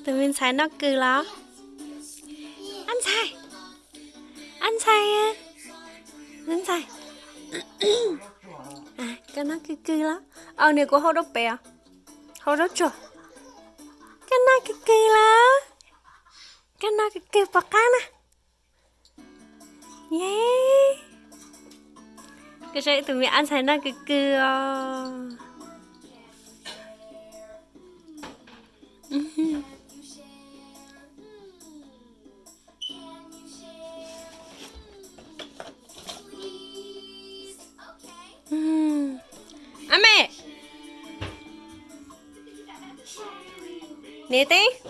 Tus me ntxhais noj kws los? Ab ntxhais, ab ntxhais, ab ntxhais, koj noj kws kws los? Au, nws kuv hau rau pem os, hau rau tsuag. Koj noj kws kws los? Koj noj kws kws pom qab na. Ye, koj saib tus me ab ntxhais noj kws kws os. Ab me, niam teb.